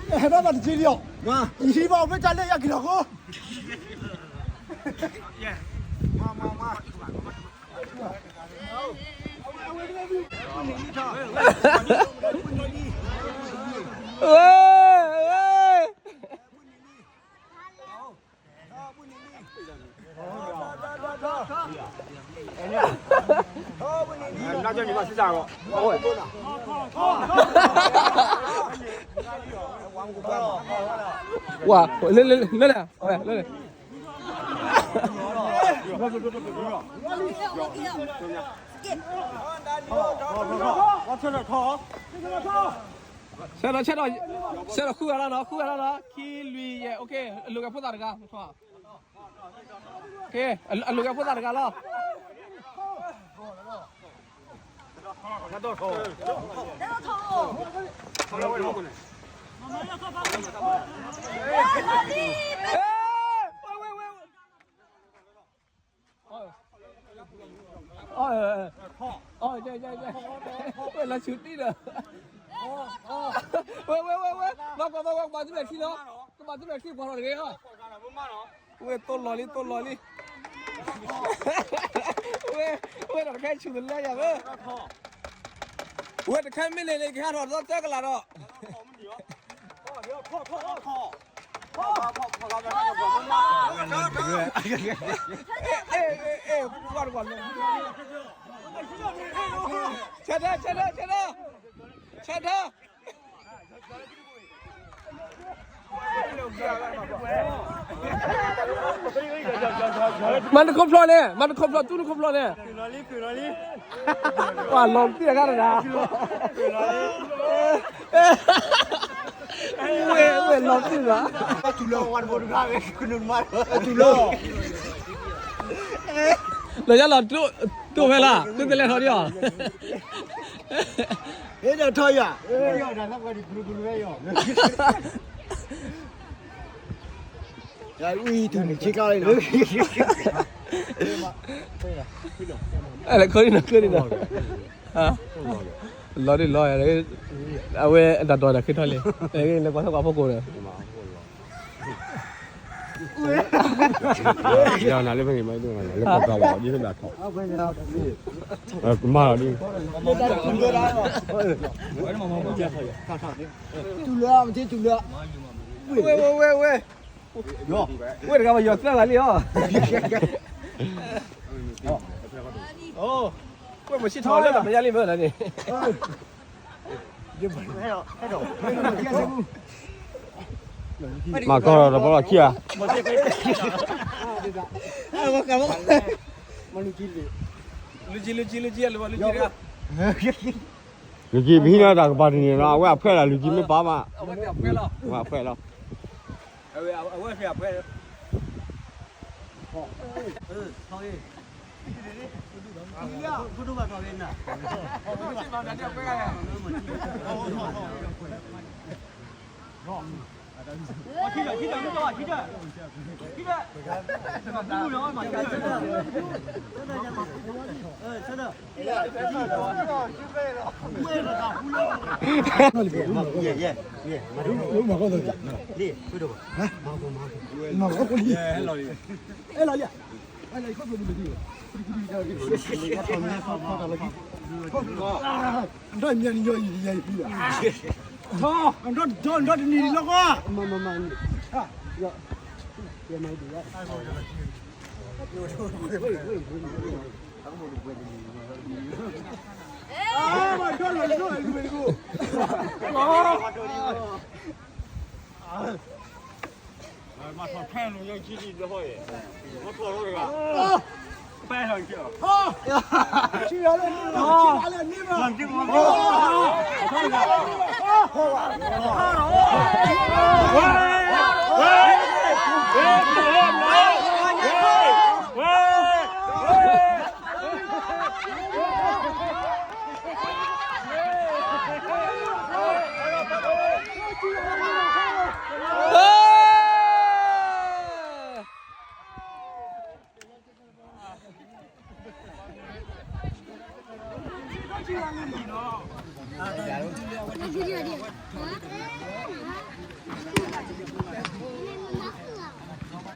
ဟဲဘၣ်ဘၣ်တက့ၢ်လံအီၤ, ယဟံးဘၣ်အီၤမ့ၢ်တၢ်လၢယက့ၤလီၤဃိ, ဝါ, လဲလဲလဲလဲလဲ ဆဲးဒီး ဆဲးဒီး ဆဲးဒီး ဃုဂၤလီၤနီၤ, ဃုဂၤလီၤနီၤ, ခံလွံၢ်ယဲၢ်, အလိၤကဲဖိသၣ်တဂၤ, အလိၤကဲဖိသၣ်တဂၤလီၤ. ဝဲလီၤဆူတံၢ်ဒီး, ဝဲ ဝဲ ဝဲ ဝဲ, မၤကွၢ် မၤကွၢ် ကဘၣ်သုမဲာ်ချံလီၤ, ကဘၣ်သုမဲာ်ချံပှၤထီၣ်တဂ့ၤလီၤ. ဝဲတိၢ်လီၤလံ တိၢ်လီၤလံ, ဝဲ ဝဲဒီးတခါဆူၣ်တလၢယၤဝဲ, ဝဲတခါမ့ၢ်လဲၤန့ၣ် ကဟးထီၣ်ဒီးသၢကလးဒီး ဆၢထၢၣ် ဆၢထၢၣ် ဆၢထၢၣ် ဆၢထၢၣ်, မၤနခိၣ်ဖျီၣ်န့ၣ်, မၤနခိၣ်ဖျီၣ် တူၢ်နခိၣ်ဖျီၣ်န့ၣ်, ပှၤလီၤတံၢ်တဂၤတဂၤ, ဝဲ ဝဲလီၤတံၢ်ဘၣ်, လီၤယၤလီၤ တူၢ်ဝဲလီၤ, သုတလဲၤထီၣ်ဒံးအီၤ, ဟဲဒီးထီၣ်ယၤ, ယအံၤတူၢ်မုၢ်ဆ့ကါလံနီၤ, အဲ လၢခိၣ်နံၤနီၤ ခိၣ်နံၤနီၤ, လီၤဒ်လီၤ, အဝဲအတၢ်တီၤတၢ်ခ့ထီၣ်လံ, လၢကွၢ်ထီၣ်ကွၢ်ဖီခိၣ်ဒီး မၤလီၤဒ်, ဝဲ ဝဲ ဝဲ ဝဲ, ဝဲတဂၤဘၣ်ယီၤသၢဂၤလံအီၤ, ဝဲမၤဆံၣ်ထီၣ်လၢတၢ်ပယါလံမ့ၢ်န့ၣ် မၤကီၢ်ဒီးပလီၢ်ခံဂၤ, လူၤကံ လူၤကံ လူၤကံ အလိၤဘၣ်လူၤကံတဂၤ, လူၤကံ ပဟံးလၢတၢ်ကပၤတန့ၣ်နီၤ, အဝဲအဖှဲလီၤ, လူၤကံမ့ၢ်ပာ်မး, အဝဲအဖှဲလီၤ, အဝဲဖဲအဖှဲလီၤ.